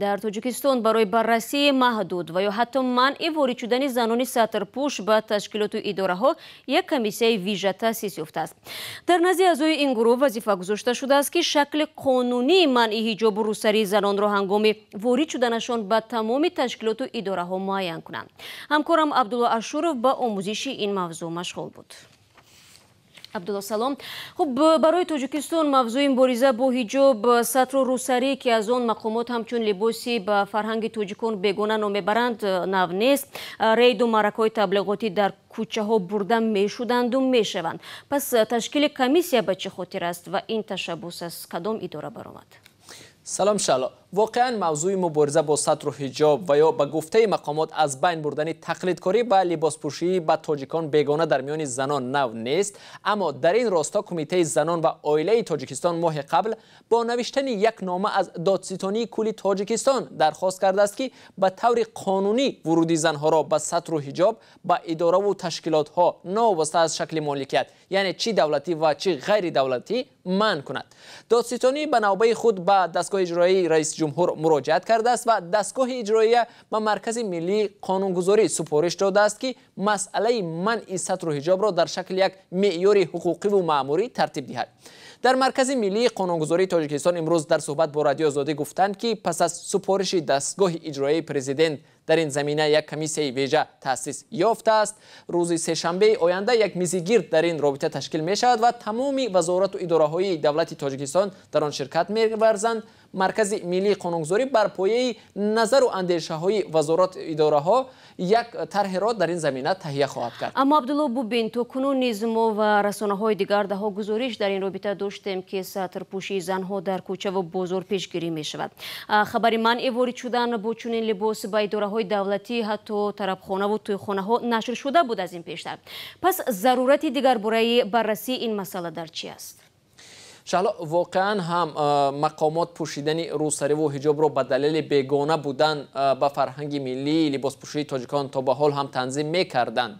Дар Тоҷикистон барои баррасии маҳдуд ва ё ҳатто манъи ворид шудани занони сатрпӯш ба ташкилоту идораҳо як комиссияи вижа таъсис ёфтааст. Дар назди аъзои ин гурӯҳ вазифа гузошта шудааст, ки шакли қонунии манъи ҳиҷобу рӯсарии занонро ҳангоми ворид шуданашон ба тамоми ташкилоту идораҳо муайян кунанд. Ҳамкорам Абдулло Ашуров ба омӯзиши ин мавзӯъ машғул буд. Абдулло, салом. Хуб, барои Тоҷикистон мавзӯи мубориза бо ҳиҷоб, сатру рӯсарӣ, ки аз он мақомот ҳамчун либоси ба фарҳанги тоҷикон бегона ном мебаранд, нав нест. Рейду маъракаҳои таблиғотӣ дар кӯчаҳо бурда мешуданду мешаванд. Пас ташкили комиссия ба чӣ хотир аст ва ин ташаббус аз кадом идора баромад? Салом, Шаҳло. Воқеан, мавзӯи мубориза бо сатру ҳиҷоб ва ё ба гуфтаи мақомот аз байн бурдани тақлидкорӣ ба либоспӯшии ба тоҷикон бегона дар миёни занон нав нест. Аммо дар ин росто Кумитаи занон ва оилаи Тоҷикистон моҳи қабл бо навиштани як нома аз Додситонии кулли Тоҷикистон дархост кардааст, ки ба таври қонунӣ вуруди занҳоро ба сатру ҳиҷоб ба идораву ташкилотҳо, новобаста аз шакли моликият, яъне чӣ давлатӣ ва чӣ ғайридавлатӣ, манъ кунад. Додситонӣ ба навбаи худ ба дастгоҳи иҷроияи раиси ҷумҳур муроҷиат кардааст ва дастгоҳи иҷроия ба Маркази миллии қонунгузорӣ супориш додааст, ки масъалаи манъи сатру ҳиҷобро дар шакли як меъёри ҳуқуқиву маъмурӣ тартиб диҳад. Дар Маркази миллии қонунгузории Тоҷикистон имрӯз дар суҳбат бо Радиои Озодӣ гуфтанд, ки пас аз супориши дастгоҳи иҷроияи президент дар ин замина як комиссияи вежа таъсис ёфтааст. Рӯзи сешанбеи оянда як мизи гирд дар ин робита ташкил мешавад ва тамоми вазорату идораҳои давлати Тоҷикистон дар он ширкат меварзанд. Маркази миллии қонунгузорӣ бар пояи назару андешаҳои вазорату идораҳо як тарҳеро дар ин замина таҳия хоҳад кард. Аммо, Абдулло, бубин, то кунун низ мо ва расонаҳои дигар даҳо гузориш дар ин робита доштем, ки сатрпӯшии занҳо дар кӯчаву бозор пешгирӣ мешавад. Хабари манъи ворид шудан бо чунин либос ба идораҳои давлатӣ, ҳатто тарабхонаву тӯйхонаҳо нашр шуда буд аз ин пештар. Пас зарурати дигарбораи баррасии ин масъала дар чӣ аст? Шаҳло, воқеан ҳам мақомот пӯшидани рӯсариву ҳиҷобро ба далели бегона будан ба фарҳанги миллии либоспӯшии тоҷикон то ба ҳол ҳам танзим мекарданд.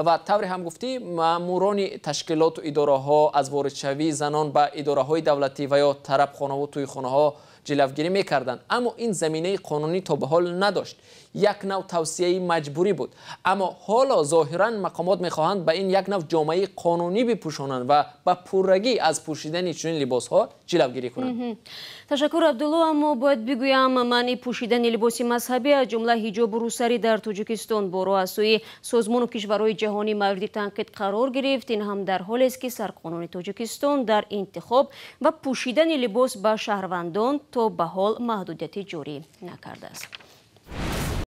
Ва тавре ҳам гуфтӣ, маъмурони ташкилоту идораҳо аз воридшавии занон ба идораҳои давлатӣ ва ё тарабхонаву тӯйхонаҳо ҷилавгирӣ мекарданд. Аммо ин заминаи қонунӣ то ба ҳол надошт, як нав тавсияи маҷбурӣ буд. Аммо ҳоло зоҳиран мақомот мехоҳанд ба ин як нав ҷомаи қонунӣ бипӯшонанд ва ба пуррагӣ аз пӯшидани чунин либосҳо ҷилавгирӣ кунанд. Ташаккур, Абдулло. Аммо бояд бигӯям, манъи пӯшидани либоси мазҳабӣ, аз ҷумла ҳиҷобу рӯсарӣ, дар Тоҷикистон борҳо аз сӯи созмону кишварҳои ҷаҳонӣ мавриди танқид қарор гирифт. Ин ҳам дар ҳолест, ки сарқонуни Тоҷикистон дар интихоб ва пӯшидани либос ба шаҳрвандон то ба ҳол маҳдудияти ҷорӣ накардааст.